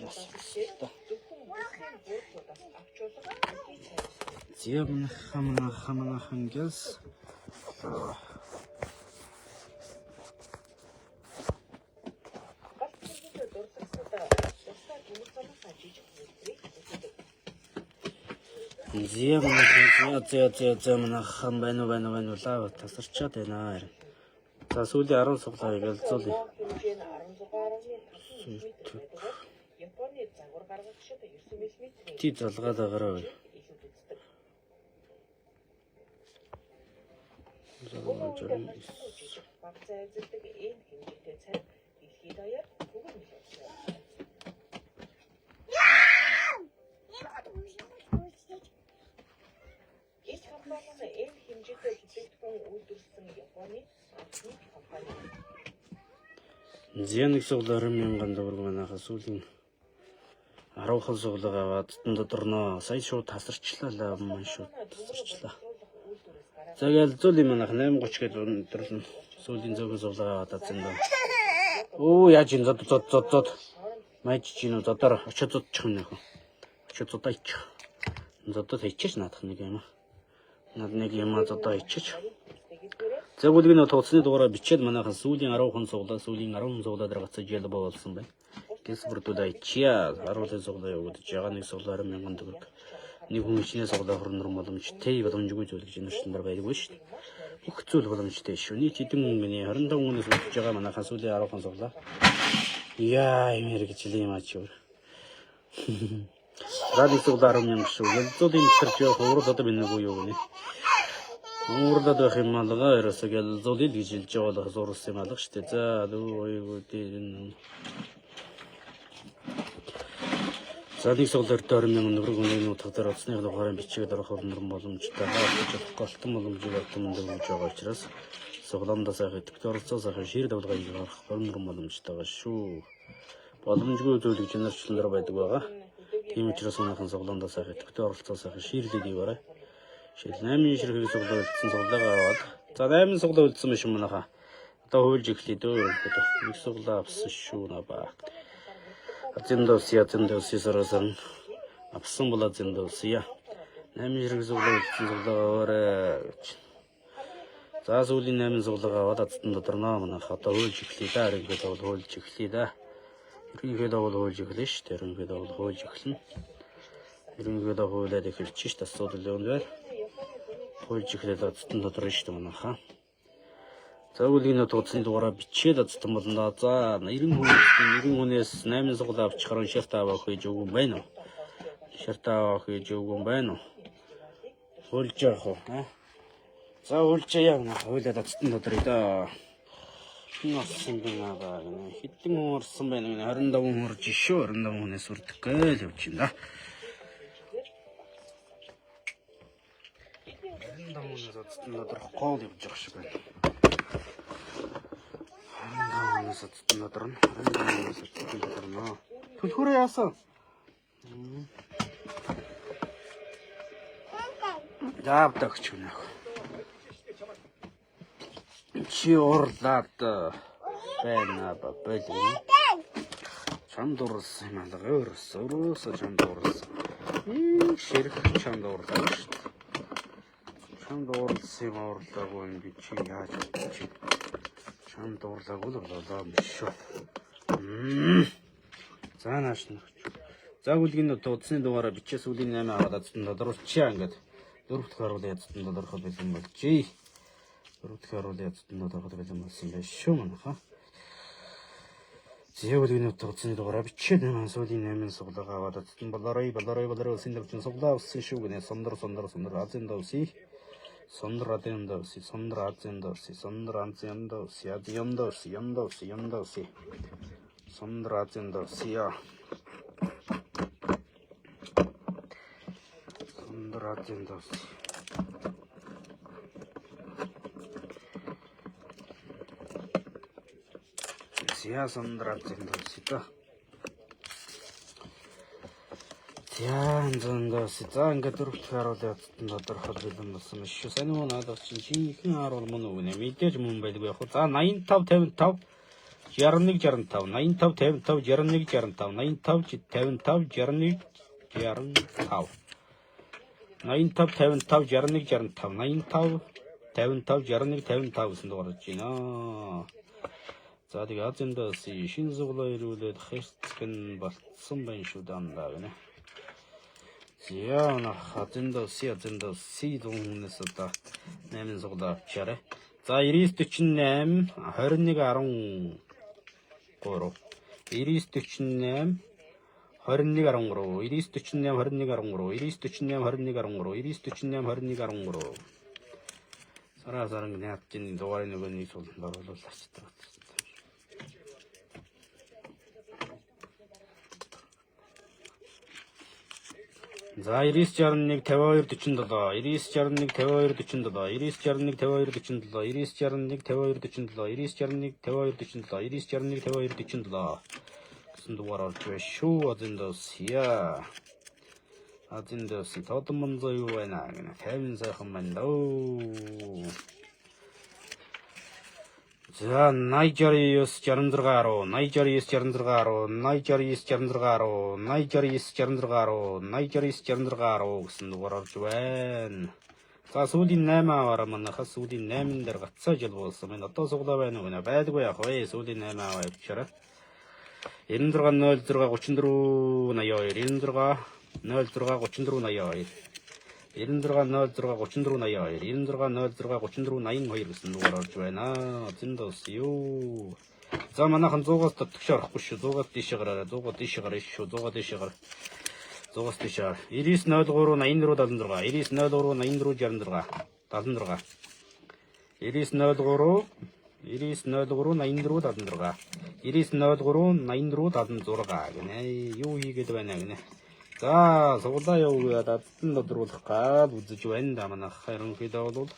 асуудал та. Зөвхөн бүсийн буудлуудаас авч болох дэлхий цай. Зя манайхан гэлс. Галт тэрэгтэй дурлагсад тусдаа төмөр замынхаа жижиг үйлдвэрийг үзүүлдэг. Зя манайхан зя манайхан байна уу байна уу байна уу лав тасарчаад байна харин. За сүүлийн 10 суглаа гэлзүүлье. Хэмжээ нь 16.5 мм байдаг бол Японы загвар гаргагчид 9 мм-ийн Ти залгаад агараа. илүүд үздэг. Өмнө нь жижиг бага зай эзэлдэг ийм хэмжээтэй цай дэлхийд даяар түгээмэл болсон. Энэ компани нь ийм хэмжээтэй бүтээгдэхүүн үйлдвэрлэсэн Японы анхны компани. Зя нэг суглаа 20 мянган төгрөг манайха сүүлийн 10хан суглаа аваад тодорноо. Сая шууд тасарчлаа лаа маань шууд тасарчлаа. За гэлзүүл юм манайх 8:30 гээд өндөрлөн. Сүүлийн зөвхөн суглаа аваад азсан даа. Өө яаж юм зод зод зод зод. Майж чинь үү зодоор очиж зодчих юм нөхөө. Очиж зодоо ичих. Зодоо хийчихэж наадах нэг юм. Над нэг юм зодоо хийчихэж. За бүлгийн нь тууцны дугаараа бичээд манайхан сүүлийн 10 хон суглаа сүүлийн 10 хон суглаа дээр гацаж ялба болсон байна. Гэс бүрдүүд айчия 10 суглаа явагдаж байгаа нэг суглаа 20 мянган төгрөг. Нэг хүн хичнээн суглаа хөрнөр боломжтой боломжгүй зүйл гэж энэ нар байдаггүй шүү дээ. Бүх зүйл боломжтой шүү. Нийт хэдэн хүн гинэ 25 хүнээс үлдэж байгаа манайхан сүүлийн 10 хон суглаа. Яа юм хэрэгжлээ юм ачи. За нэг суглаа 10 мянга шүү. Ялзуулын төрж явах урал одоо минь юу гинэ. Уурлаад байх юм алга ерөөсөө гялзуулъя л гэж хэлж байгаа бол зурсан юм алга шүү дээ. За дөрөв хоёр дээр энэ. За нэг суглаар 20 мянган төгрөг өнөөний утга дээр утасны дугаарыг бичгээд орох хөрнөр боломжтой. Хаалж болохгүй алтан боломжийг алтан мөнгө өгж байгаа учраас суглаандаа сайхан идэвхтэй оролцоо сайхан шир давлгаа хийж гарах хөрнөр боломжтой байгаа шүү. Боломжгүй зүйл гэж нэрчлэн дээр байдаг байгаа. Тийм учраас манайхан суглаандаа сайхан идэвхтэй оролцоо сайхан ширлээд яваарай. Жишээл 8 ширхэг суглаа үлдсэн суглаагаа аваад. За 8 суглаа үлдсэн биш юм манайхаа. Одоо хуйлж эхлэе дөө ерөнхийдөө. Нэг суглаа авсан шүү набаа. Азиндосия азиндосия сарасан. Авсан бол азиндосия. 8 ширхэг суглаа үлдсэн суглаа аваарай гэж. За сүүлийн 8 суглаагаа аваад азтан тодорноо манайхаа. Одоо хуйлж эхлэе да. Ерөнхийдөө бол хуйлж эхлэе да. Ерөнхийдөө бол хуйлж эхлэе шүү дээ. Ерөнхийдөө бол хуйлж эхлэнэ. Ерөнхийдөө хуйлаад эхэлж шүү дээ. Асуудал юм байна. Хуйлж эхлээд азтан тодорно шүү дээ манайхаа. За үлийн утасны дугаараа бичээд азтан болно. За 90 хүн 90 хүнээс 8 суглаа авчихаар шарт авах гэж өгөн байна уу? Шарт авах гэж өгөн байна уу? Хуйлж явах уу? Аа? За хуйлж яа манайхаа. Хуйлаад азтан тодорё доо. Хэн орсон бэ наа гэнэ. Хэдэн хүн орсон байна гэнэ. 25 хүн орж шүү. 25 хүнээс үрдэх гээл явж байна да. 25 хүнээс азтан тодорох гол явж байгаа шиг байна. 25 хүнээс азтан тодорно. 25 хүнээс азтан тодорно. Түлхүүрээ яасан? За авдаг ч юм аа. Чи урлаад байна ба болин. Чамд урлсан юм алга өөрөөс өөрөөсөө чамд урлсан. Ширх чамд урлаа шүү дээ. Чамд урлсан юм урлаагүй юм би чи яаж бодчих. Чамд урлаагүй л болоо юм шүү. За нааш нөхч. За бүлгийн утасны дугаараа бичээ сүүлийн 8 аваад азтан тодруулчихъя ингээд. Дөрөв дэх харуулын азтан тодорхой бэлэн болжээ. Дөрөв дэх харуулын азтан тодорхой бэлэн болсон байх шүү манайхаа. За бүлгийн утасны дугаараа бичээ 8 сүүлийн 8 суглаагаа аваад азтан болоорой болоорой болоорой үсийн давчин суглаа өссөн шүү гэнэ. Сондөр сондөр сондөр азын давси. Сондөр азын давси. Сондөр азын давси. Сондөр азын давси. Азын давси. Яндавси яндавси. Сондөр азын давси. Сондөр азын давси. За сондөр азын давси та. За зөндөөс. За ингээд дөрөв дэх харуулын азтан тодорхой бэлэн болсон биш шүү. Сайн уу надад чинь жинхэнэ харуул мөн үү гэнэ. Мэдээж мөн байлгүй яг. За 85 55 61 65 85 55 61 65 85 55 61 65 85 55 61 65 85 55 61 55 гэсэн дугаар орж байна. За тэгээ Азиндаас шинэ суглаа ирүүлээд хэрцгэн болцсон байна шүү дандаа гэнэ. За нах Азиндаас Азиндаас хүнээс одоо 8 суглаа авчаарай. За 99 48 21 13 99 48 21 13 99 21 13 99 21 13 99 21 13 Сараа саранг наад чинь дугаарын нөгөө нэг сууланд оруулуулаач та. За 99 61 52 47 99 52 47 99 52 47 99 52 47 99 52 47 99 52 47 гэсэн дугаар орж байна шүү. Азиндос яа. Азиндос тодон монзоо юу байна гэнэ. 50 сайхан байна дөө. За 80 69 66 10 89 66 10 89 66 10 89 66 10 89 66 10 гэсэн дугаар орж байна. За сүүлийн 8 аваараа манайхаа сүүлийн 8 дээр гацаа жил болсон байна. Одоо суглаа байна уу гэнэ. Байдаггүй яах вэ? Сүүлийн 8 аваа явчихараа. 96 06 34 82 96 06 34 82 96 06 34 82 96 06 34 82 гэсэн дугаар орж байна. Зэндос юу. За манайхан 100-аас татгш орохгүй шүү. 100-аас дээш гараарай. 100-аас дээш гараа шүү. 100-аас дээш гар. 100-аас дээш гар. 99 03 84 76 99 03 84 66 76 99 03 99 03 84 76 99 03 84 76 гэнэ. Юу хийгээд байна гэнэ. За суглаа явуулаад азтан тодруулах гал үзэж байна да манайх ерөнхийдөө бол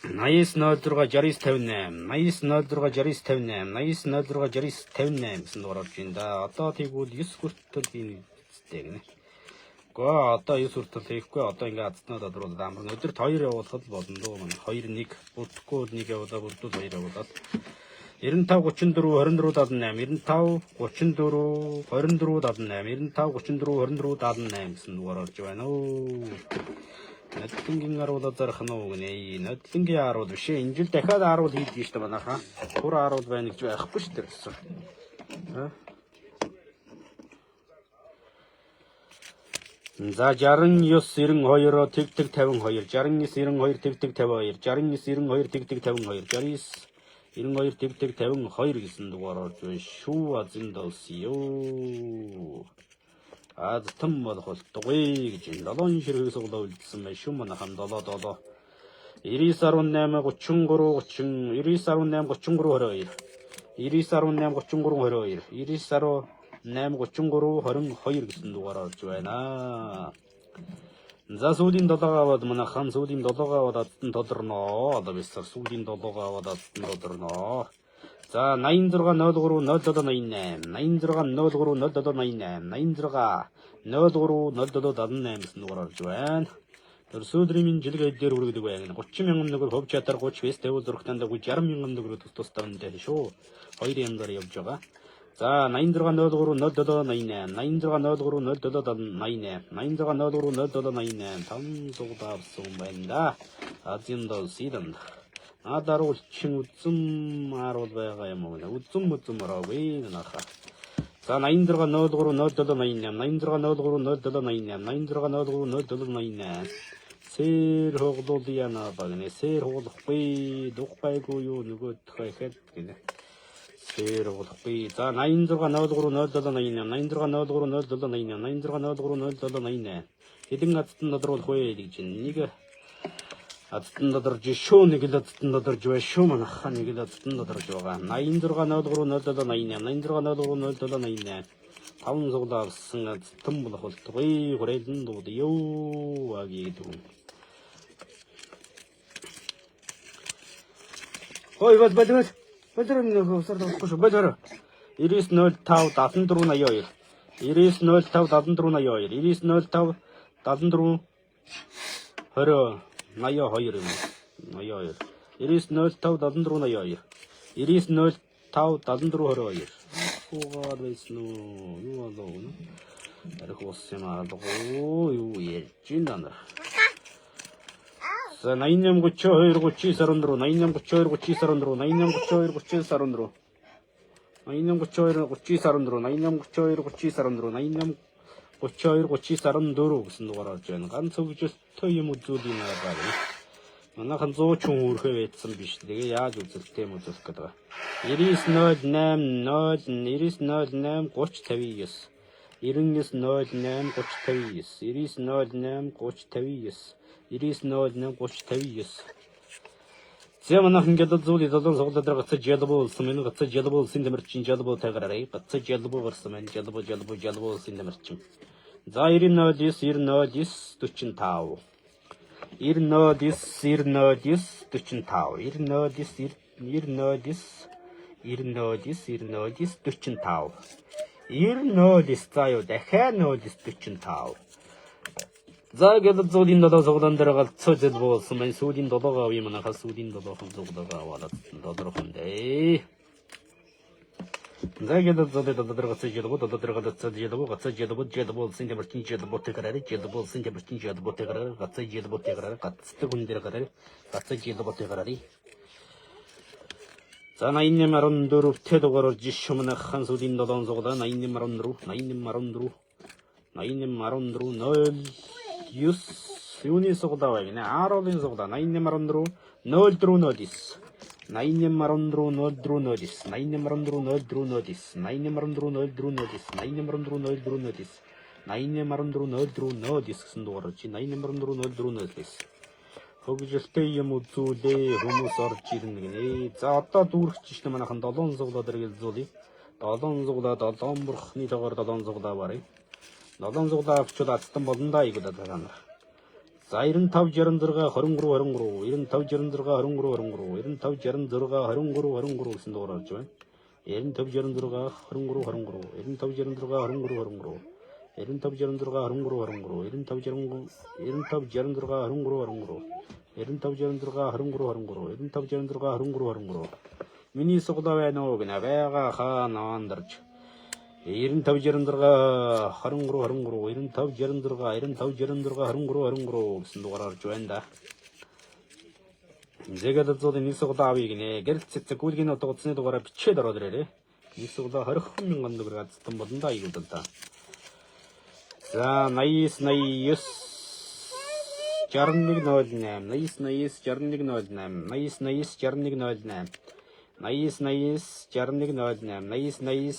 89 06 69 58 89 06 69 58 89 06 69 58 гэсэн дугаар орж байна да. Одоо тэгвэл 9 хүртэл би нэгдтэй гэнэ. Гэхдээ одоо 9 хүртэл хийхгүй одоо ингээ азтнаа тодруулаад амар өдөрт 2 явуулахад л болно дөө манай 2 1 бүрдэхгүй бол 1 явуулаа бүрдвэл 2 явуулаад 95 34 24 78 95 34 24 78 95 34 24 78 гэсэн дугаар орж байна өө. Нодлонгийн аруулаа зарах нь уу гинэ. Нодлонгийн аруул биш ээ. Энэ жил дахиад аруул хийдэг шүү дээ манайхаа. Тур аруул байна гэж байхгүй шүү дээ гэсэн. Аа. За 69 92 тэг тэг 52 69 92 тэг тэг 52 69 92 тэг тэг 52 69 92 тэг тэг 52 гэсэн дугаар орж байна шүү. Азинд ёо. Азтан болох болтугай гэж энэ долоон ширхэг суглаа үлдсэн байна шүү. Манайхан 7 7 99.18 33 30 99.18 33 22 99.18 33 22 99.8 33 22 гэсэн дугаар орж байна. За сүүлийн 7-г аваад манайхан сүүлийн 7-г аваад азтан тодорноо. Одоо бисар сүүлийн 7-г аваад азтан тодорноо. За 86 03 07 88 86 03 07 88 86 03 07 78 гэсэн дугаар орж байна. Тэр сүүдрийн минь жилиг хэд дээр хүргэдэг байна. 30 мянган төгрөг хөв чадар 30 вэс 50 зурагтанд 60 мянган төгрөг тус тусдаа үнэтэй шүү. Хоёр янзаар явж байгаа. За 86 03 07 88 86 03 07 88 86 03 07 88 там сугдаа авсан байна да. Азийн дол сидэнд. Наад аруул чин үзэм аруул байгаа юм уу? Үзэм үзэм ороогүй наха. За 86 03 07 88 86 03 07 88 86 03 07 88 Сэр хуглуулъя багнэ. Сэр хуглахгүй, дуггайгүй юу нөгөөх ихэд гинэ. Сэр хуглахгүй. За 86 03 07 88 86 03 07 88 86 03 07 88 Хэдэн азтан тодруулах вэ гэж нэг азтан тодорж шүү, нэг л азтан тодорж бай шүү манайхаа нэг л азтан тодорж байгаа. 86 03 07 88 86 03 07 88 таван суглаа авсан азтан болох болтугай хүрээлэн дуудъё аги гэдэг юм. Ой бол бол бол бол нэг усар болохгүй шүү. Бол 99 05 74 82 99 05 74 82 99 05 74 20 82 юм. 82 99 05 74 82 99 05 74 22. Хуугаад байсан уу? Юу болов уу? Арх ус юм алгуу юу ярьж байна нар. За 88 32 39 14 88 32 39 14 88 32 39 14 88 32 39 32 34 гэсэн дугаар орж байна. Ганц хөгжилтэй юм үзүүл юм аа. Манайхан 100 ч хүн хүрхээ байцсан биш. Тэгээ яаж үзэлтэй юм үзүүлэх гээд байгаа. 99 08 0 99 08 30 59 99 08 30 59 99 08 30 99 08 30 59. За манайхан гэдэг зүйл долоон суглаа дээр гацаж ялбуу болсон мэн гацаж ялбуу улсын тамирчин жалбуу тагараарай. Гацаж ялбуу гарсан мэн жалбуу жалбуу жалбуу улсын тамирчин. За 90 9 90 9 45 90 9 90 9 45 90 9 99 99 45 99 за юу дахиад 09 45. За гэдэг зүйлийн долоо зуглаан дээр галцуу жил болсон маань сүүлийн долоогоо авъя манайхаа сүүлийн долоохон зуглаагаа аваад долоорхон дээ. За гэдэг зүйлийн долоо дээр гацаж ялгуу долоо дээр гацаж ялгуу гацаж ялгуу ялгуу улсын тамирчин ялгуутай гараарэ ялгуу улсын тамирчин ялгуутай гараарэ гацаж ялгуутай гараарэ гацдаг хүн дээр гараарэ гацаж ялгуутай гараарэ. За 88 14 т дугаар орж иш манайхан сүүлийн долоон зуглаа 88 14 88 14 88 14 09 юуны суглаа вэ гинэ? Аруулын суглаа 88 14 04 09 88 14 04 09 88 14 04 09 88 14 04 09 88 14 04 09 88 14 04 09 гэсэн дугаар чи 88 14 04 09 хөгжилтэй юм үзүүлээ хүмүүс орж ирнэ гинэ. За одоо дүүрэгч шнэ манайхан долоон зуглаа дээр гэлзүүлье. Долоон зуглаа долоон бурхны тоогоор долоон зуглаа барыг. Долоон зуглаа авчвал азтан болно да айгуу та нар. За 95 66 23 23 95 66 23 23 95 66 23 23 гэсэн дугаар орж байна. 95 66 23 23 95 66 23 23 95 66 23 23 95 95 66 23 23 95 66 23 23 95 66 23 23. Миний суглаа байна уу гэнэ байгаа хаана андарч 95 66 23 23 95 66 95 66 23 23 гэсэн дугаар орж байна да. Зэгэд зуудын нэг суглаа авъя гинэ. Гэрэл цэцэг гүйлгийн одоо утасны дугаараа бичээд ороод ирээрэй. Нэг суглаа 20 мянган төгрөг азтан болно да айгуу да. За 89 89 61 08 89 61 08 89 61 08 89 61 08 89 61 08 89 61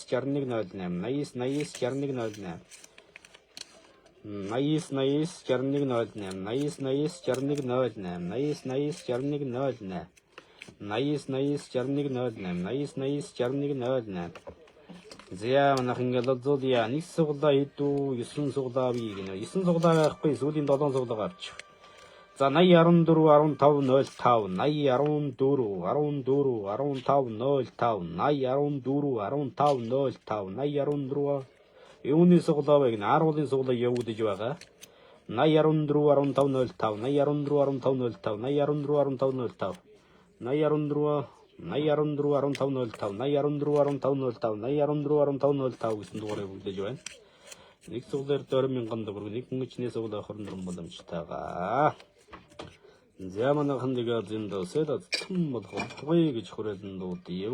08 89 61 08 89 61 08 89 61 08 89 61 08 89 61 08. За манайх ингээл зулъя нэг суглаа идүү 9 суглаа бий гинэ. 9 суглаа байхгүй сүүлийн 7 суглаа авчих. За 80 14 15 05 80 14 14 15 05 80 14 15 05 80 14 юуны суглаа вэ гинэ? Аруулын суглаа явагдаж байгаа. 80 14 15 05 80 14 15 05 80 14 15 05 80 14 80 14 15 05 80 14 15 05 80 14 15 05 гэсэн дугаарыг үлдээж байна. Нэг суглаар 20,000 төгрөг, нэг хөнгөчний суглаа 24 боломжтойгоо. За манайхан тэгээ зөндөөсөө том болохгүй гэж хүрээлэн дуудъя.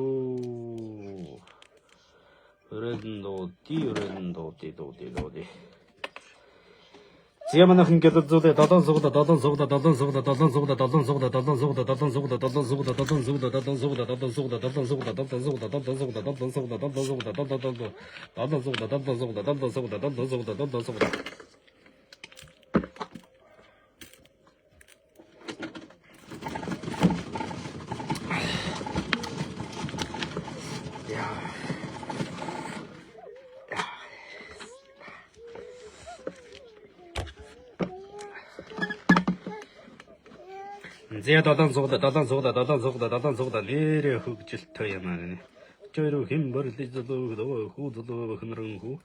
Хүрээлэн дуудъя, хүрээлэн дуудъя, дуудъя, дуудъя. За манайхан гэдэг зүйлээ долоон суглаа, долоон суглаа, долоон суглаа, долоон суглаа, долоон суглаа, долоон суглаа, долоон суглаа, долоон суглаа, долоон суглаа, долоон суглаа, долоон суглаа, долоон суглаа, долоон суглаа, долоон суглаа, долоон суглаа, долоон суглаа, долоон долоон долоон суглаа, долоон суглаа, долоон суглаа, долоон суглаа, долоон суглаа. За долоон суглаа, долоон суглаа, долоон суглаа, долоон суглаа нэрээ хөгжилтэй юм аа гэнэ. чойроо хэм барилж залуу даваа хүү залуу бахнаран хүү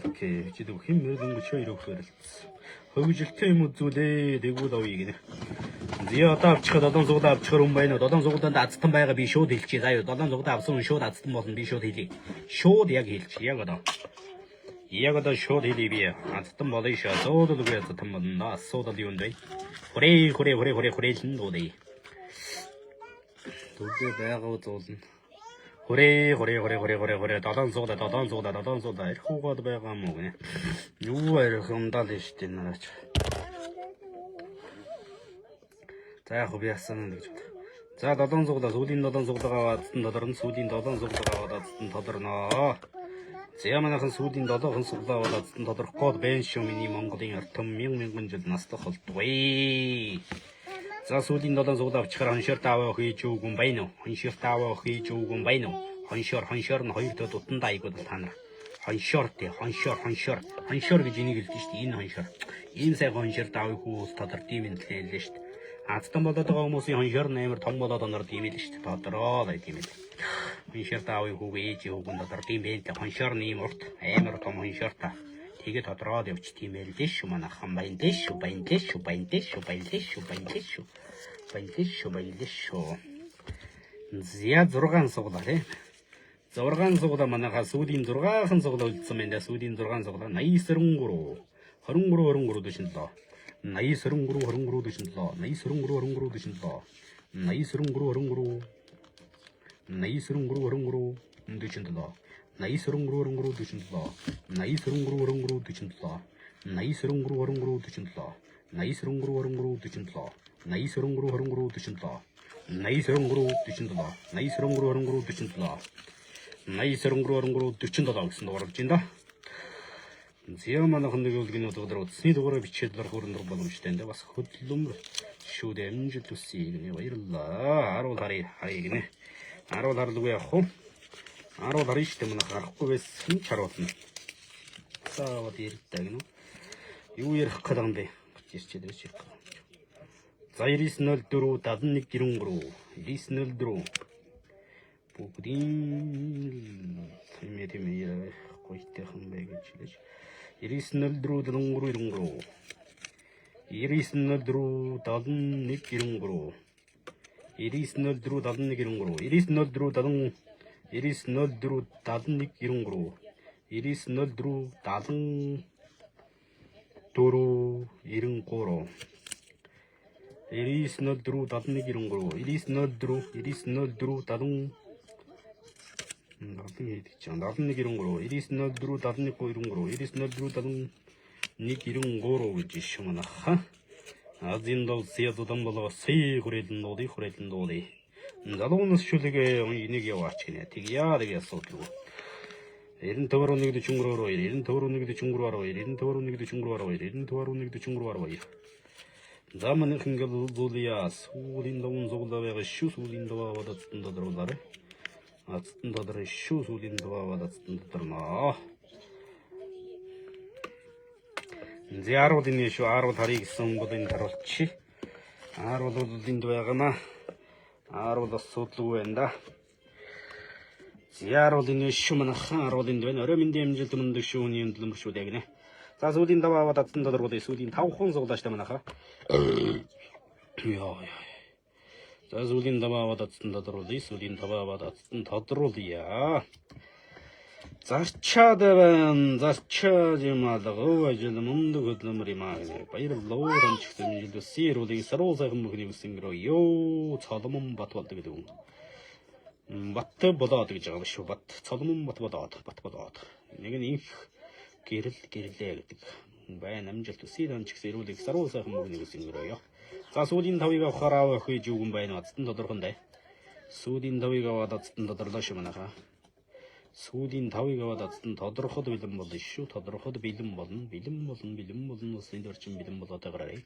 окей чидэв хэм мэрдэн чойроо барилц. Хөгжилтэй юм үзүүлээ тэгвэл авъя гинэ. Зя одоо авчихад долоон зуглаа авчихар юм байна уу? Долоон зуглаанд азтан байгаа би шууд хэлчихье. Заа юу долоон зуглаа авсан хүн шууд азтан болно би шууд хэлье. Шууд яг хэлчих. Яг одоо. Яг одоо шууд хэлье би. Азтан болно шүү. Зуудалгүй азтан болно. Асуудал юунд вэ? Хүрээ хүрээ хүрээ хүрээ хүрээлэн дуудая. Зүгдээ байгаа зуулна. Хүрээ хүрээ хүрээ хүрээ хүрээ хүрээ долоон зуглаа долоон зуглаа долоон зуглаа эрх угаад байгаа юм уу гинэ. Юу арих юм даа л штэ нараач. За яг би яасан гэж бод. За долоон зуглаа сүүлийн долоон зуглаагаа аваад азтан тодорно. Сүүлийн долоон зуглаагаа аваад азтан тодорноо. За манайхан сүүлийн долоохон суглаа аваад азтан тодорох гээд байна шүү. Миний Монголын ард түмэн мянган мянган жил наслах болтугай. За сүүлийн долоон зуглаа авчихаар хоншоор тааваа хийж өгөн байна уу? Хоншоор тааваа хийж өгөн байна уу? Хоншоор хоншоор нь хоёр төд утандаа айгууд та нар. Хоншоор тий хоншоор хоншоор хоншоор гэж энийг хэлдэг шүү дээ. Энэ хоншоор. Ийм сайхан хоншоор таавыг хүүс тодор тийм юм хэлээ шүү дээ. Азтан болоод байгаа хүмүүсийн хоншоор нь амар том болоод онор тийм л шүү дээ. Тодороо л тийм л. Хоншоор таавыг хүүг ээж хүүгэн тодор тийм байл. Хоншоор нь ийм урт амар том хоншоор та. Тэгээ тодроод явчих тийм байл дээ шүү манайхан баян дээ шүү баян дээ шүү баян дээ шүү баян дээ шүү баян дээ шүү баян дээ шүү баян дээ шүү. За 6 суглаа тий. 6 суглаа манайхаа сүүлийн 6хан суглаа үлдсэн байна да. Сүүлийн 6 суглаа 89 23 23 47 89 23 47 89 23 47 89 23 23 23 47 89 23 47 89 23 47 89 23 47 89 23 47 89 23 47 89 23 47 89 23 47 89 23 47 гэсэн дугаар болж байна да. Зя манайхан нэг үлгийн өдөр утасны дугаараа бичээд дарах өрнөр боломжтой энэ бас хөдөлмөр шүү дээ амжилт хүсье гинэ баярлалаа. 10 харъя харъя гинэ. 10 харлгүй явах уу? 10 харъя шүү дээ манайх харахгүй байсан ч харуулна. Заавал ярьдаа гинэ. Юу ярих гэдэг юм бэ? Гоч ирчээд байж ярих гэдэг. За 9904 71 93 9904 бүгдийн тийм тийм ярих гойтайхан бай гэж хэлж 9904 73 93 9904 71 93 9904 71 93 9904 70 9904 71 93 9904 74 93 9904 71 93 9904 9904 70 70 хийдэг чинь 71 93 9904 71 93 9904 71 93 гэж иш манайха. Азийн дол сия зудан болоо сая хүрээлэн дуудыг хүрээлэн дуудыг. Залуунаас шүлэг энийг яваач гинэ. Тэг яа тэг асуудалгүй. 95.1 43.2 95.1 43.2 95.1 43.2 95.1 43.2 За манайх ингээл зуулъя. Сүүлийн даван зуглаа байгаа шүү. Сүүлийн даваа аваад азтан тодруулаарай. Азтан тодорно шүү. Сүүлийн даваа аваад азтан тодорноо. За 10 энэ шүү. 10 харъя гэсэн бол энэ харуулчих. 10 бол энд байгаамаа. 10 асуудалгүй байна да. За 10 энэ шүү манайхан 10 энд байна. Орой мэндийн амжилт мөндөг шүү. Хүний өндлөмөр шүү дээ гинэ. За сүүлийн даваа аваад азтан тодруулъя. Сүүлийн 5 хон зуглаа штэ манайхаа. Яа яа. За сүүлийн даваа аваад азтан тодруулъя. Сүүлийн даваа аваад азтан тодруулъя. Зарчаад байна. Зарчаад юм алга. Өв ажил мөндөг хөдөлмөр юм аа гэнэ. Баярлалаа. Дамжигсан амжилт хүсье. Эрүүлэг саруу сайхан бүхний хүссэн гэрөө. Йоо, цоломон бат болдог гэдэг юм. Бат болоод гэж байгаа юм шүү. Бат цоломон бат болоод, бат болоод. Нэг нь инх гэрэл гэрлээ гэдэг. Байна амжилт хүсье. Дамжигсан эрүүлэг саруу сайхан бүхний хүссэн гэрөө. За сүүлийн тавыг авахаар аав охиж үгэн байна. Азтан тодорхон дай. Сүүлийн тавыг аваад азтан тодорлоо шүү манайхаа. Сүүлийн тавыг аваад азтан тодорход бэлэн болно шүү. Тодорход бэлэн болно. Бэлэн болно, бэлэн болно. Улсын орчин бэлэн болоод байгаарай.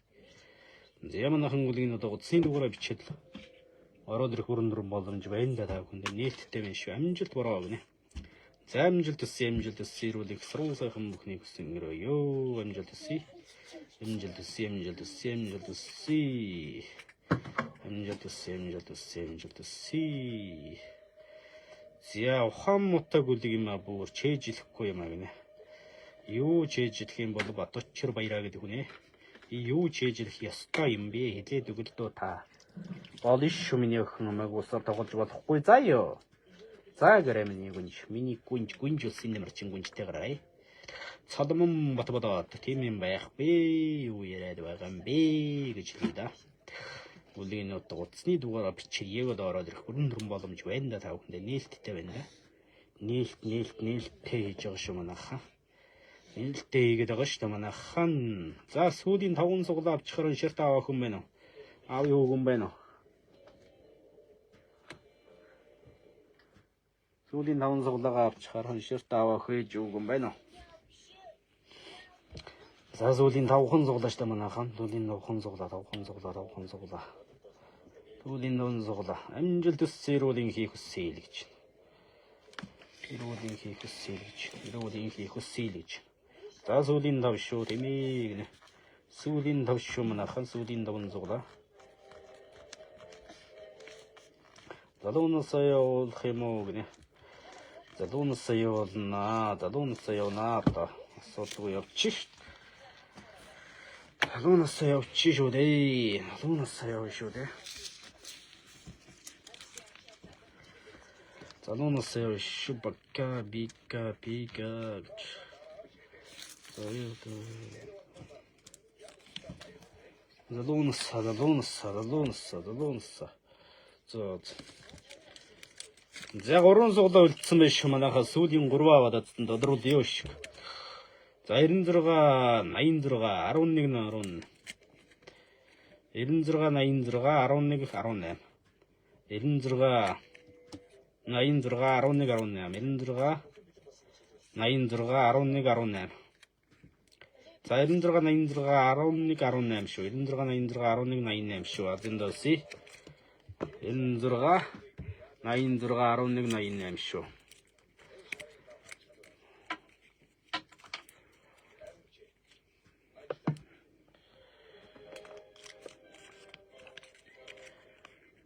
За манайхан бүлгийн одоо утасны дугаараа бичээд л ороод ирэх бүрэн дүрэн боломж байна да та бүхэнд нээлттэй байна шүү. Амжилт бороо гинэ. За амжилт хүсье, амжилт хүсье. Эрүүл их саруу сайхан бүхнийг хүссэн гэрөө. Йоо, амжилт хүсье. Амжилт хүсье, амжилт хүсье, амжилт хүсье. Амжилт хүсье, амжилт хүсье, амжилт хүсье. За ухаан муутай гүлэг юм а бүр чэйжлэхгүй юм а гинэ. Юу чэйжлэх юм бол Батөчр баяраа гэдэг хүн ээ. Юу чэйжлэх ёстой юм бэ? Хэлээд өгөл дөө та. Болно шүү миний охин намайг усаар тоглож болохгүй заа юу. За гэрээ миний гүнж. Миний гүнж гүнж улсын нэмэрчин гүнжтэй гараа. Цодмон бат бодоод тийм юм байх бэ? Юу яриад байгаа юм бэ гэж хэлээ да. Бүлгийн нутаг утасны дугаараа бичир яг л ороод ирэх бүрэн дүрэн боломж байна да та бүхэндээ нээлттэй байна да. Нээлт нээлт нээлттэй хийж байгаа шүү манайхан. Нээлттэй хийгээд байгаа шүү дээ манайхан. За сүүлийн 5 суглаа авчихаар ширт аваа хүн байна уу? Аав юу хүн байна уу? Сүүлийн 5 суглаагаа авчихаар ширт аваа хөөж үгэн байна уу? За сүүлийн 5 суглаа шүү дээ манайхан. Сүүлийн 5 суглаа, 5 суглаа, 5 суглаа. Сүүлийн 5 суглаа. Амжилт төс эрүүлийн хийх хүсэл гэж. Эрүүлийн хийх хүсэл гэж. Эрүүлийн хийх хүсэл гэж. За сүүлийн 5 шүү тийм ээ гинэ. Сүүлийн 5 шүү манайхан. Сүүлийн 5 суглаа. Залуунасаа явуулах юм уу гинэ. Залуунасаа явуулнаа. Залуунасаа явнаа одоо. Асуудалгүй явчих. Залуунасаа явчих шүү дээ. Залуунасаа явна шүү дээ. Залуунасаа явна шүү. Бака бика пика гэж. За яа. Залуунасаа, залуунасаа, залуунасаа, залуунасаа. За. За 3 суглаа үлдсэн байх шүү манайхаа сүүлийн 3 аваад одсон додрууд юу шиг. За 96 86 11 10 96 86 11 18 96 86 11 18 96 86 11 18. За 96 86 11 18 шүү. 96 86 11 88 шүү. Азин дооси. 96 86 11 88 шүү.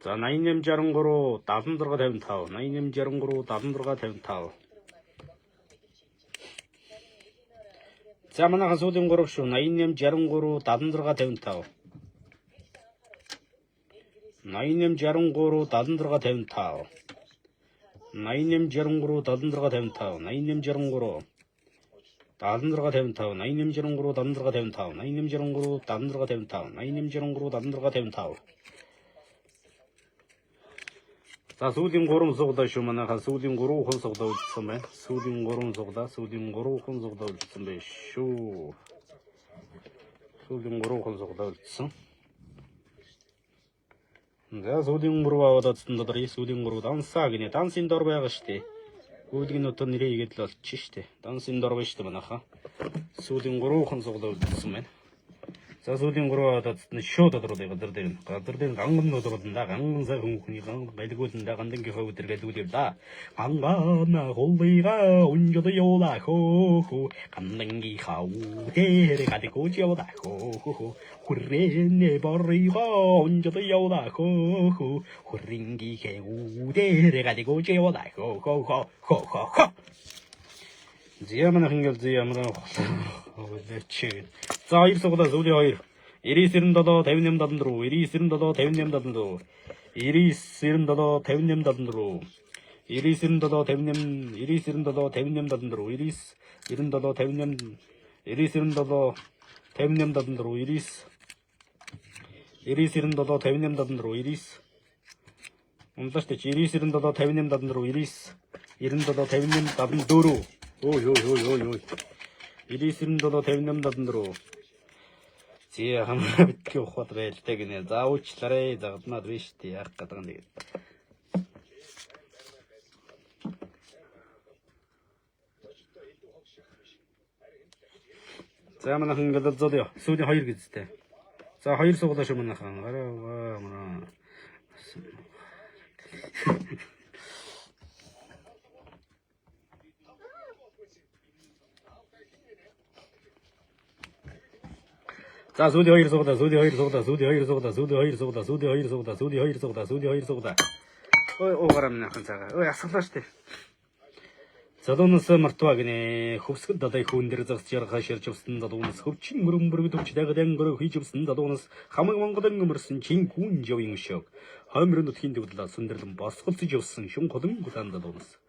За 88 63 76 55 88 63 76 55. За манайхан сүүлийн 3 шүү. 88 63 76 55. 88 63 76 55. 88 63 76 55. 88 63 76 55. 88 63 76 55. 88 63 76 55. 88 63 76 55. За сүүлийн 3 суглаа шүү манайхаа сүүлийн 3 хон суглаа үлдсэн байна. Сүүлийн 3 суглаа, сүүлийн 3 хон суглаа үлдсэн байх шүү. Сүүлийн 3 хон суглаа үлдсэн. За сүүлийн 3 аваад одсон дотор сүүлийн 3 дансаа гинэ. Дансын дор байгаа штэ. Гүйлгийн нутаг нэрээ игээд л болчих штэ. Дансын дор байна штэ манайхаа. Сүүлийн 3 хон суглаа үлдсэн байна. За сүүлийн 3 аваад одсон шууд тодруулъя газар дээр. Газар дээр ганган тодруулна да. Ганган сайхан хүүхний ганган галгуулна да. Гандангийнхаа өдөр галгуул да. Гангана хулыга унжод явла хөө хөө. Гандангийнхаа өдөр галгуул явла хөө хөө. Хүрэнэ борыга унжод явла хөө хөө. Хүрэнгийнхээ өдөр галгуул явла хөө хөө хөө хөө хөө хөө. Зяман хингэл зяман хулаач. За 2 суглаа сүүлийн 2. 99 97 58 74 99 97 58 74 99 97 58 74 99 97 58 99 97 58 74 99 97 58 99 57 58 74 99 97 58 74 99 Унлаа штэ 99 97 58 74 99 97 58 74. Ой ой ой ой ой. 99 97 58 74. Зэ хамаа битгий ухаад байлтай гинэ. За уучлаарай. Загнаад биш үү? Яах гэдэг юм тэгээд. За манайхан ингээд золё. Сүүлийн 2 гэжтэй. За 2 суглаа шүү манайхан. Гараа манай. За сүүлийн 2 суглаа, сүүлийн 2 суглаа, сүүлийн 2 суглаа, сүүлийн 2 суглаа, сүүлийн 2 суглаа, сүүлийн 2 суглаа, сүүлийн 2 суглаа. Ой уугараа манайхан цагаа. Ой асгалаа штэ. Залуунаас мартваа гинэ. Хөвсгөл далай хөөн дээр загс жаргаа ширж явсан залуунаас хөвчин мөрөн бүргэд өвч дагдан гөрө хийж явсан залуунаас хамаг Монголын өмөрсөн чин гүн жавын өшөөг. Хоймрын нутгийн дэвдлээ сүндэрлэн босголцож явсан шүн холон гулаан залуунаас.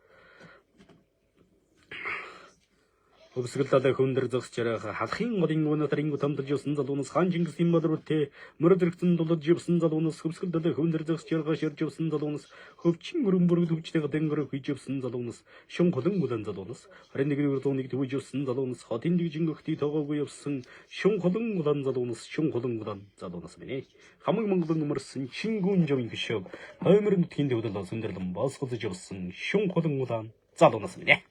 Хөвсгөл далай хөөн дээр загс жаргаа халахын голын өнөтөр ингүү томдолж явсан залуунаас хаан Чингисийн модруултэй мөрөд эргэцэн дулаж явсан залуунаас хөвсгөл далай хөөн дээр загс жаргаа ширж явсан залуунаас хөвчин мөрөн бүргэд өвч дагдан гөрө хийж явсан залуунаас шүн холон гулаан залуунаас 21-р зууныг төвөж явсан залуунаас хотын дэгжин гөхтий тоогоогүй явсан шүн холон гулаан залуунаас шүн холон гулаан залуунаас минь хамаг Монголын өмөрсөн чингүн жавын хөшөөг хоймор нутгийн дэвдэл сүндэрлэн босголж явсан шүн холон гулаан залуунаас минь.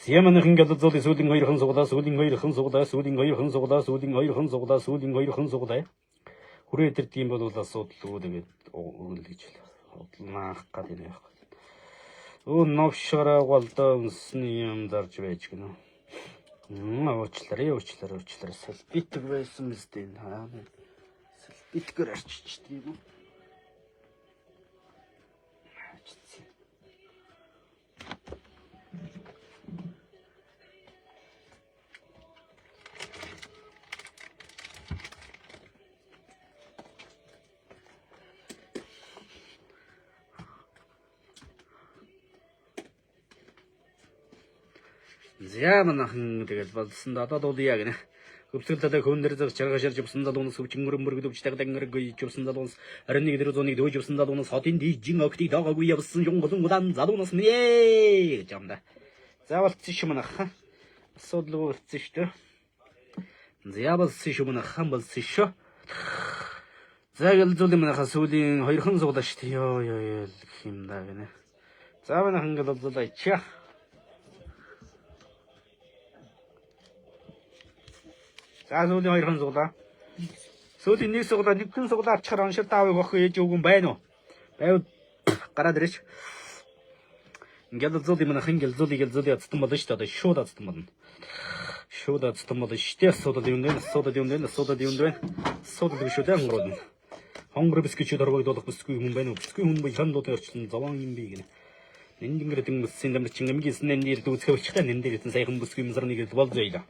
Зяманыхан гэлзол сүүлийн хоёрхан суглаа, сүүлийн хоёрхан суглаа, сүүлийн хоёрхан суглаа, сүүлийн хоёрхан суглаа, сүүлийн хоёрхан суглаа. Хүрээ өдөрт юм бол асуудалгүй тэгээд өргөлж л удлаах гад юм яах. Өө новшраа голдоо үнсний юм дарж байж гэнэ. Уучлаарай, уучлаарай, уучлаарай. Салбитг байсан мэт энэ хаа. Салбитгээр арчичдаг юм уу? Арчицсан. За манайхан тэгэл болсон да одоо дуулъя гэнэ. Хөвсгөл далай хөөн дээр зэгс чарга ширж явсан залуунаас хөвчин мөрөн мөргөд өвч тагдан гөргөй явсан залуунаас 21 дэр зууныг дөөж явсан залуунаас хотын дижин огтыг доогоогүй явсан жонголон улаан залуунаас минь гэж юм да. За болцсон шүү манайхан. Асуудалгүй болцсон шүү дээ. За болсон шүү манайхан болсон шүү. За гэлзүүлийн манайхан сүүлийн хоёрхан суглаа шүү дээ. Йоо ёо ёо гэх юм да гэнэ. За манайхан гэлзүүлээ ичээ. За сүүлийн хоёрхан суглаа. Сүүлийн нэг суглаа, нэгэн суглаа авчихаар оншил таавыг охин ээж өгөн байна уу? Байвал гараад ирээч. Ингээл зүүл юм нахын гэл зүүл гэл зүүл ядсан болно шүү дээ. Одоо шууд ядсан болно. Шууд ядсан болно шүү дээ. Асуудал юм дээ. Асуудал юм дээ. Асуудал юм дээ. Асуудал биш үү дээ ангууд. Хонгор бисквит орвог дуулах бүсгүй хүн байна уу? Бүсгүй хүн буй хан дуудын орчлон зовоон юм би гинэ. Нэндингэр дэнгүсийн дамжин гэмгийсэн нэндэр дүүцэх болчихтой нэндэр гэсэн саяхан бүсгүй юм сарны гэл бол зөйлөө.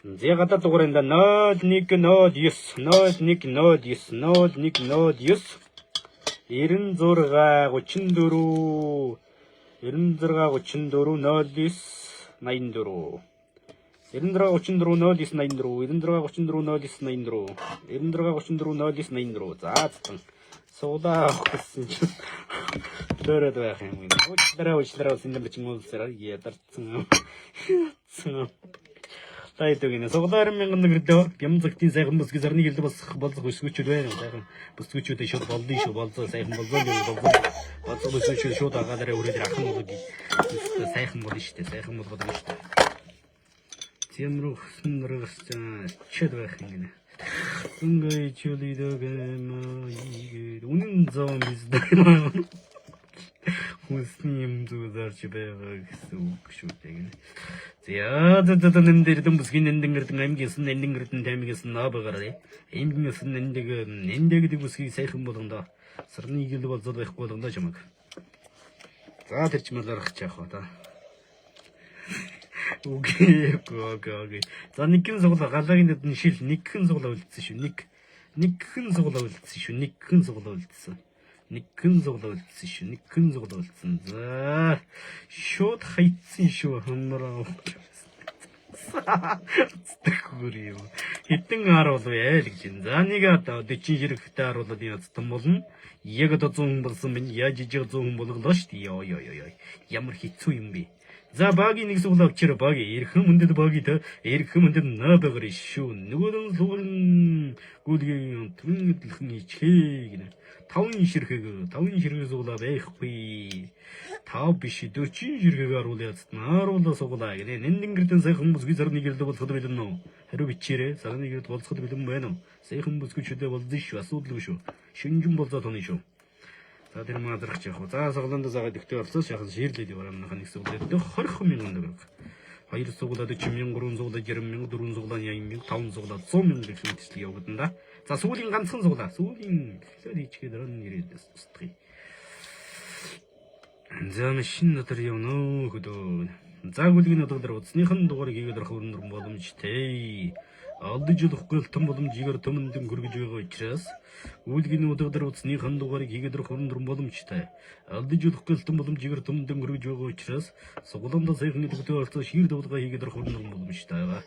За гадаад дугаарында 01 09 01 09 01 09 96 34 96 34 09 84 96 34 09 84 96 34 09 84 96 34 09 84. За цэцэн суулаа авах гэсэн чинь дөрөд байх юм гинэ. Уучлаарай, уучлаарай, үсэн юм чинь уулсараа ядарсан. Яцсан. Та идэг гинэ. Суглаа 20,000 төгрөгөө бям цагтын сайхан бүсгүй зарны гэлд босох болзох өсгөчүүд байна. Сайхан бүсгүүчүүдээ шууд болдсон шүү. Болзоо сайхан болзоо гэж болзоо. Болзох бүсгүүчүүд шууд агаалаараа өрөөд ахын болог сайхан болно шүү дээ. Сайхан болгоод байна шүү дээ. Зэм рүү хөсөн нөргөсөн чид байх юм гинэ. Өнгөй чулидог юм игээд үнэн зам биздээ. Хүнсний юм зүг зарж байгаа гэсэн үг шүү дээ гинэ. За за за нэм дээр дэм бүсгийн нэндэн гэрдэн аймгийн сэн нэндэн гэрдэн таймгийн сэн наа багаарэ. Аймгийн сэн нэндэг нэндэ гэдэг бүсгийг сайхан болгондоо сарны гэл болзол байхгүй болгондоо чамаг. За тэр чимэл арах чаах ба та. Окей, окей, окей. За нэгэн суглаа галаагийн дэдэн шил нэгхэн суглаа үлдсэн шүү. Нэг нэгхэн суглаа үлдсэн шүү. Нэгхэн суглаа үлдсэн. Нэгхэн суглаа үлдсэн шүү. Нэгхэн суглаа үлдсэн. За шууд хайцсан шүү хамраа. Зүтгэхгүр юм. Хэдэн харуул вэ л гэж. За нэг одоо 40 ширхэгтэй харуулаад яцсан болно. Яг одоо 100 хүн болсон минь яаж ижиг 100 хүн болголоо шүү дээ. Йоо ёо ёо. Ямар хэцүү юм бэ? За багийн нэг суглаа авчир багийн эрхэм хүндэд багийн тэ эрхэм хүндэд наа багаар шүү. Нөгөөдөн суган гүлгийн түн эдлхэн ичхээ гинэ. 5 ширхэг 5 ширхэг суглаа байхгүй. 5 биш 40 ширхэг харуул яцсан. Харуулаа суглаа гинэ. Нэндэн гэрдэн сайхан бүсгүй сарны гэрдэ болоход бэлэн нөө. Хариу бичээрэй. Сарны гэрд болцоход бэлэн байна уу? Сайхан бүсгүй чүдэ болзон шүү. Асуудалгүй шүү. Шинжин болзоо тооны шүү. За тэр маазрах явах уу. За суглаанд сагаад өгтөө орсон шахал ширлээд яваа манайхан нэг суглаад 20 мянган төгрөг. 2 суглаа 40 мянга, 3 суглаа 60 мянга, 4 суглаа 80 мянга, 5 суглаа 100 мянга гэх мэтчлэг явагдана да. За сүүлийн ганцхан суглаа. Сүүлийн тэгэхээр хийчихээ дараа нь ирээд устгая. За шинэ өдөр явна хөдөө. За гүлгийн өдөр утасныхан дугаарыг хийгээд орох өрнөр боломжтой. Алдаж болохгүй л том боломжигаар төмөндөн хөргөж байгаа учраас гүлгийн өдөр утасныхан дугаарыг хийгээд орох өрнөр боломжтой. Алдаж болохгүй л том боломжигаар төмөндөн хөргөж байгаа учраас суглаандаа сайхан идэвхтэй оролцоо шир давлгаа хийгээд орох өрнөр боломжтой байгаа.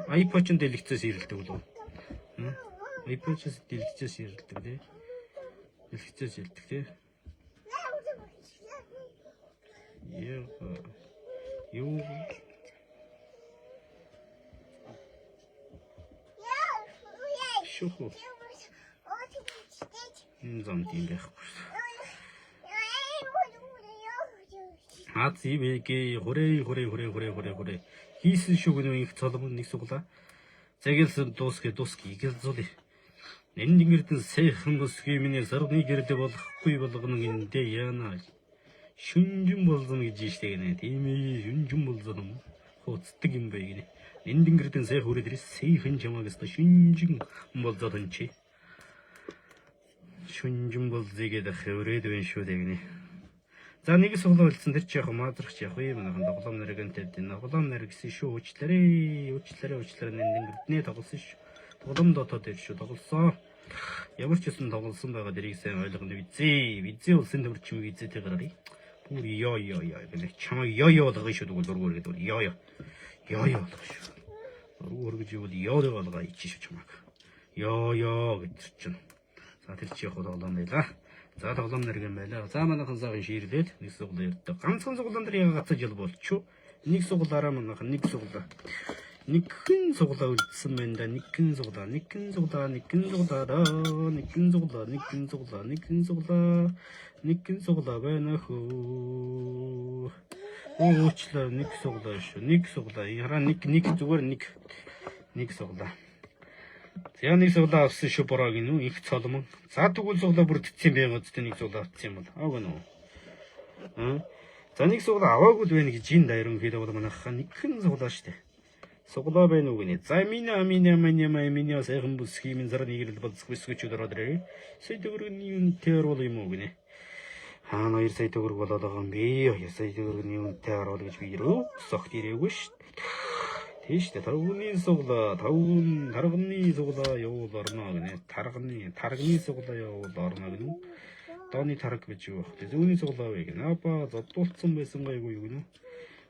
iPod ч дэлгэцээс ирэлдэг үү? iPod-с дэлгэцээс ирэлдэг тий. Дэлгэцээс ирэлдэг тий. Яа. Юу шүхүү. Энэ зам тийм байхгүй шүү. Аз ивэгээ хүрээ хүрээ хүрээ хүрээ хүрээ хүрээ хийсэн шүү гэнэ их цолом нэг суглаа. Зэгэл дуусгий дуусгий гэл зулъя. Энэ тэнгэрдэн сайхан бүсгүй миний сарны гэрдэ болохгүй болгоно гиндэ яана. Шүнжин болсон гэж штэ гинэ. Тийм ээ шүнжин болсон юм. Хуцдаг юм бай гинэ. Энэ тэнгэрдэн сайхан хүрээд ирээ сайхан чамааг өстө шүнжин болзоод энэ чи. Шүнжин болзъя гэдэг хэврээд байна шүү дээ гинэ. За нэг суглаа үлдсэн тэр чи яг маазрах чи яг юм манайхан тоглоом нэрэг нь тавьд. Тоглоом нэр гэсэн шүү уучлаарай. Уучлаарай уучлаарай нэн тэнгэрднээ тоглосон шүү. Тоглоом дотоод дээр шүү тоглосон. Ямар ч юм тоглосон байгаа дэрийг сайн ойлгоно визээ. Визээ улсын төмөр чимэг визээтэй гараарай. Бүр ёо ёо ёо гэнэ. Чамайг ёо ёо болгоё шүү тэгвэл дургу өргөд бол ёо ёо. Ёо ёо болгоё шүү. Дургу өргөж ивэл ёо ёо болгоо ичи шүү чамайг. Ёо ёо гэдэг чинь. За тэр чи яг тоглоом байлаа. За тоглоом нэр юм байлаа. За манайхан сайхан ширлээд нэг суглаа ирдэг. Ганцхан суглаан дээр яга гацаж ил болчих. Нэг суглаараа манайхан нэг суглаа. Нэгхэн суглаа үлдсэн байна да. Нэгхэн суглаа, нэгхэн суглаа, нэгхэн суглаа да. Нэгхэн суглаа, нэгхэн суглаа, нэгхэн суглаа. Нэгхэн суглаа байна хөө. Уучлаа нэг суглаа шүү. Нэг суглаа. Яраа нэг нэг зүгээр нэг нэг суглаа. За нэг суглаа авсан шүү бороо гинүү их цолмон. За тэгвэл суглаа бүр тэтсэн байх үстэй нэг суглаа авсан юм бол. Ааг нөө. Аа. За нэг суглаа аваагүй л байна гэж энэ дайран хэд бол манайхаа нэгхэн суглаа штэ. Суглаа байна уу гинэ. За минь минь минь минь минь сайхан бүсгүй минь сар нэгрэл болцох бүсгүйч ороод ирээ. Сая төгрөгийн үнэтэй оруул юм уу гинэ. Хаана 2 сая төгрөг болоод байгаа юм бэ? 2 сая төгрөгийн үнэтэй оруул гэж би рүү согт ирээгүй шүү. Тийм шүү дээ. Тарганы суглаа, тавган тарганы суглаа явуул орно гинэ. Тарганы, тарганы суглаа явуул орно гинэ. Дооны тараг гэж юу байх вэ? Зүүнний суглаа вэ гинэ. Апа зодуулсан байсан гайгүй юу гинэ.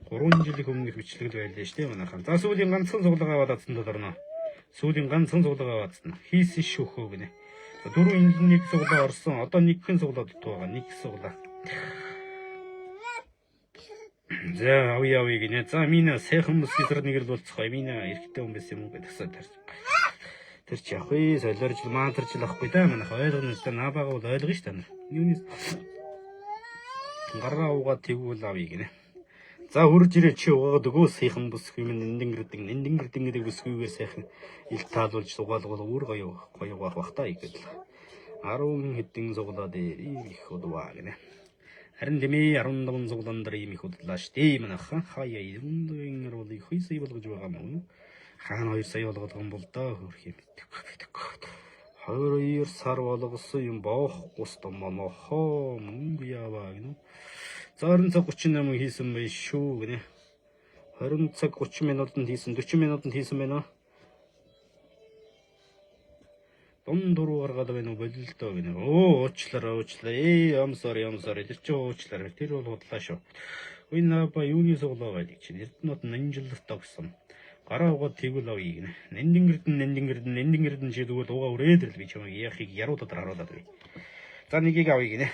3 жилийн өмнөх бичлэг л байлаа шүү дээ манайхан. За сүүлийн ганцхан суглаагаа аваад атсанд орно. Сүүлийн ганцхан суглаагаа аваад атсан. Хийсэн шүүхөө гинэ. За дөрөв энд нэг суглаа орсон. Одоо нэгхэн суглаа дутуу байгаа. Нэг суглаа. За авъя авъя гинэ. За минь сайхан бүсгүй сар нэгэрл болцгоё. Минь эрэгтэй хүн байсан юм уу гэдгсэн тэр. Тэр чи явах вэ? Солиорж маантарч л ахгүй да манайх ойлгоно л да. Наабагаа бол ойлгоно шүү дээ. Юуны гаргаа уугаад тэгвэл авъя гинэ. За хурж ирээ чи угаагаад өгөө сайхан бүсгүй минь нэндэн гэрдэн гэдэг бүсгүйгээр сайхан ил таалуулж сугаалгуул өөр гоё гоё угаах бах та гэдэг. 10 хэдэн суглаа дээр их удваа гинэ. Харин дэмий 15 суглаан дээр ийм их удлаа штэ манайхан. Хаяа 95 бол их 2 сая болгож байгаа юм уу? Хаана 2 сая болгоод байгаа юм бол доо хөрх юм мэдгүй. 22 сар болгосон юм боохгүй стом монохоо мөнгө яваа гинэ. За 20 цаг 38 хийсэн байх шүү гинэ. 20 цаг 30 минутанд хийсэн 40 минутанд хийсэн байна. Дун дуруу гаргаад байна уу болилдоо гинэ. Өө уучлаарай уучлаарай. Ээ I'm sorry I'm sorry. Тэр чи уучлаарай. Тэр бол худлаа шүү. Энэ наба юуны суглаа гэдэг чинь Эрдэнэт нанжилтаа гэсэн. Гараа угаад тэгвэл авъя гинэ. Нандин гэрдэн нандин гэрдэн нандин гэрдэн чи тэгвэл угаа үрээд ирэл би чамайг яахыг яруу дотор харуулад бай. За нэгийг авъя гинэ.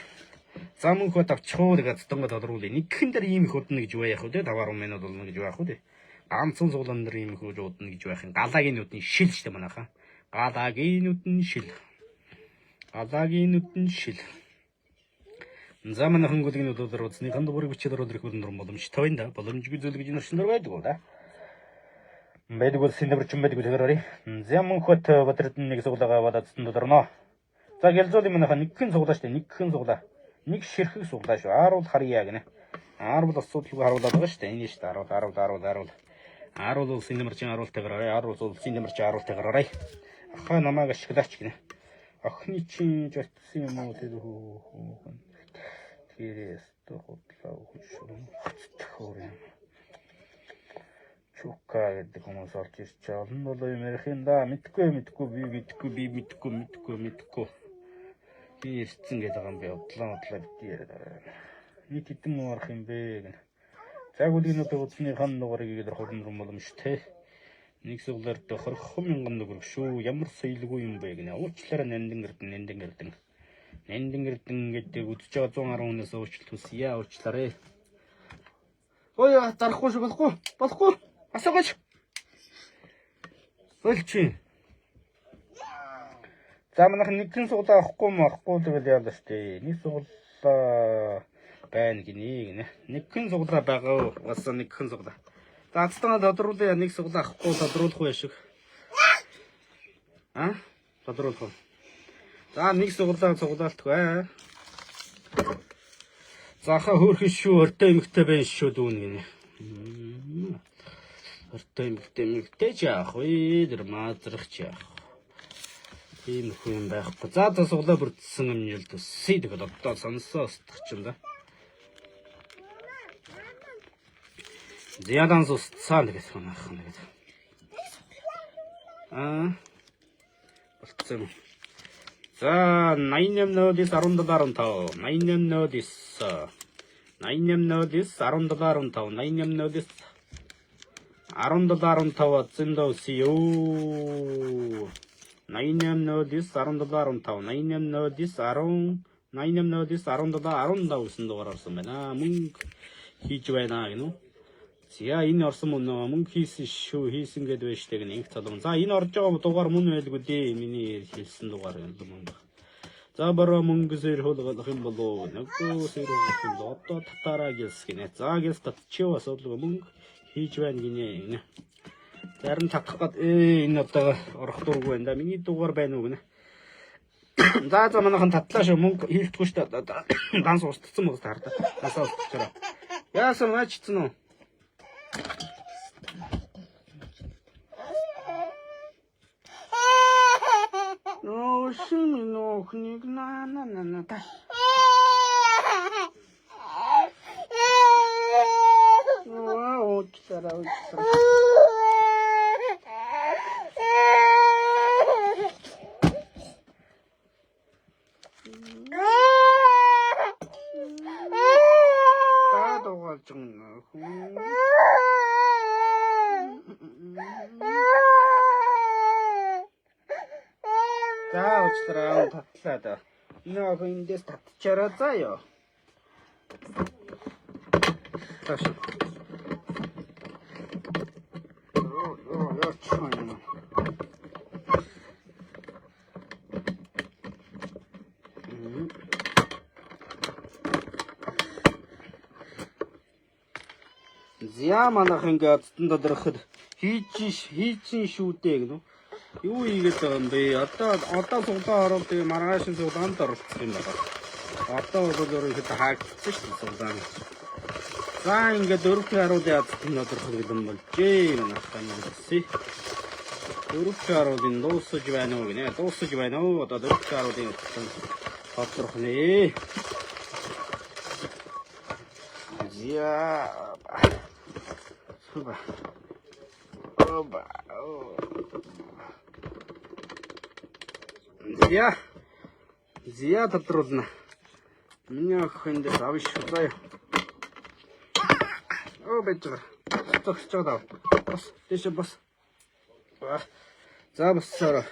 За мөнхөө тавчхуу тэгээд цэцэнгод тодруулъя. Нэгхэн дээр ийм их удна гэж юу яах вэ? 5 10 минут болно гэж юу яах вэ? Ганцхан суглаан дээр ийм их удна гэж байх юм. Галаагийн нүдний шил штэ манайхаа. Галаагийн нүдэн шил. Галаагийн нүдэн шил. За манайхан гүлгийн нүдээр утасныхан дугаарыг бичээд оруулах ирэх бүрэн боломжтой байна да. Боломжгүй зүйл гэж нэршин дор байдаг уу да. Байдаг бол синдэвэрчин байдаг тэгэхээр оръё. За мөнхөт Бадрад нэг суглаагаа аваад цэцэн дотор. За гялзуулын манайхан нэгхэн суглаа штэ нэгхэн суглаа. Нэг ширхэг суглаа шүү. Ааруул харьяа гинэ. Ааруул асуудалгүй харуулад байгаа штэ. Энэ штэ аруул аруул аруул аруул. Ааруул улсын нэмэрчин аруултай гараарай. Ааруул улсын нэмэрчин аруултай гараарай. Ахаа намайг ашиглаач гинэ. Охины чинь жотсон юм уу тэр хөөхөн. Тэрээс худлаа өгч шүү. Хөцтөхөр юм. Чука гэдэг хүмүүс олж ирч олон болоо юм ярих юм да. Мэдгүй мэдгүй би мэдгүй би мэдгүй мэдгүй мэдгүй. Би ирсэн гэдэг юм би удлаа удлаа бити яриад байгаа. Нэг хэдэн муу арах юм бэ гэнэ. За гүлийн одоо үзсний хан дугаарыг игээд орох юм боломжтой. Нэг суглаар 20 мянган төгрөг шүү. Ямар соёлгүй юм бэ гэнэ. Уучлаарай нандин эрдэн нандин эрдэн. Нандин эрдэн гэдэг үзэж байгаа 110 хүнээс уучлалт хүсье. Уучлаарай. Ой зарахгүй шүү болохгүй. Болохгүй. Асуугаач. Болчих. За манайх нэгэн суглаа авахгүй юм авахгүй тэгэл яалаа штэ. Нэг суглаа байна гинэ гинэ. Нэгэн суглаа байгаа угаасаа нэгэн суглаа. За азтанаа тодруулъя нэг суглаа авахгүй тодруулах уу яшиг. А? Тодруулах уу? За нэг суглаа суглаалтгүй. За хаа хөөрхөн шүү ортой эмхтэй байна шүү дүүн гинэ. Ортой эмхтэй эмхтэй ч яах вэ? Тэр маазрах ч яах. Ийм их юм байхгүй. За за суглаа бүрдсэн юм л төсөй. Тэгээд одоо сонсоо устгах чинь да. Зядан устсан гэдэг юм аах нэг. Аа. Болцсон юм. За 88 09 17 15 88 09 88 09 17 15 88 09 17 15 зөндөө өсөё. 88 09 17 15 88 09 10 88 09 17 15 гэсэн дугаар орсон байна. Мөнгө хийж байна гэнэ үү? За энэ орсон мөн мөнгө хийсэн шүү хийсэн гэд байж тэг нэг цалин. За энэ орж байгаа дугаар мөн байлгүй дээ. Миний хэлсэн дугаар юм мөнгө. За бараа мөнгө сэрхүүлэх юм болов нөгөө сэрхүүлэх юм бол одоо татаараа гэлс гинэ. За гэлс татчихв асуудалгүй мөнгө хийж байна гинэ. Зарим татах гад энэ одоо орох дургүй байна да. Миний дугаар байна уу гинэ. За за манайхан татлаа шүү мөнгө хийлдэхгүй шүү дээ. Данс устцсан байгаа хардаа. Дансаа устчихараа. Яасан маачсан уу? Нөө шин нөхнийг на на на на та. Нөө уучлаарай уучлаарай. Та дугаалж байгаа хүн. За уучлаарай татлаа да. Энэ охин эндээс татчаарай заа ёо. Тааш. Йоо ёо ёо чон. За манайх ингээд цэцэн додроход хийж хийчин шүү дээ гэнэ. Юу хийгээд байгаа юм бэ? Одоо одоо суглаа ороод тэгээ маргааш суглаанд оролцох юм байна. Одоо бол ерөнхийдөө хаагдчихсан шүү дээ суглаан. За ингээд дөрөвт харуулын азтан тодорхой юм болжээ. Манайх тань гэсэн. Дөрөвт харуулын дуусаж байна уу гинэ? Дуусаж байна уу? Одоо дөрөвт харуулын азтан тодорхой нэ. За. Оба. Оба. За. За тодруулна. Миний охин дээр авна шүү заяа. Оо байж байгаа. Зогсож байгаа. Бас тийш бас. За бассараа.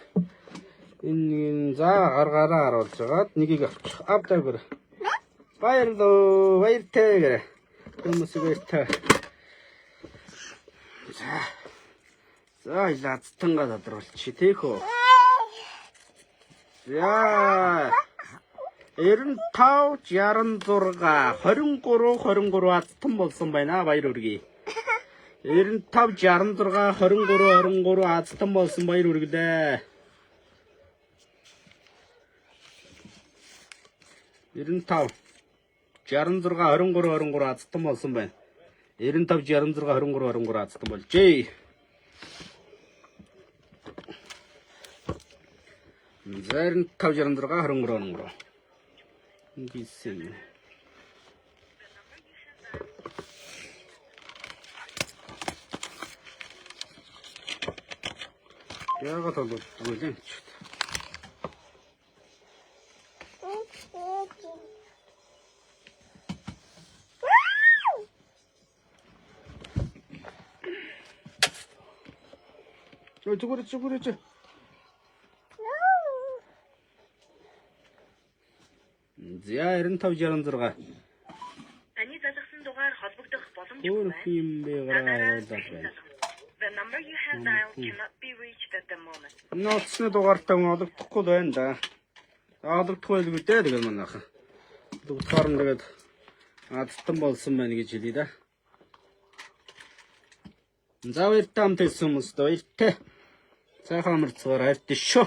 Энэ нэг за гар гараа харуулж хагаад нэгийг авчих. Авдаа гэр. Баярлалаа. Баяртай гэр. Хүмүүс баяртай. За. За илаацтангаа тодруулчих тийх үү. За. 95 66 23 23 азтан болсон байна. Баяр хүргэе. 95 66 23 23 азтан болсон баяр хүргэлээ. 95 66 23 23 азтан болсон байна. 95 66 23 23 азтан болжээ. За 95 66 23 23. Ингэсэн. Яагаад холбогддоггүй юм ч. Ой, зүгээр зүгээр чи. За 95 66. Таны залгасан дугаар холбогдох боломжгүй Өөр байна. юм бэ Та дараа гараад дахин байна. залгав. The number you have dialed cannot be reached at the moment. Нууцны дугаартай хүн олгохдохгүй л байна да. Олгохдох байлгүй дээ тэгэл манайхан. Олгодохоор нь тэгээд азтан болсон байна гэж хэлье да. За баяртай хамт хэлсэн хүмүүст баяртай. Сайхан амарцгаар хайртай шүү.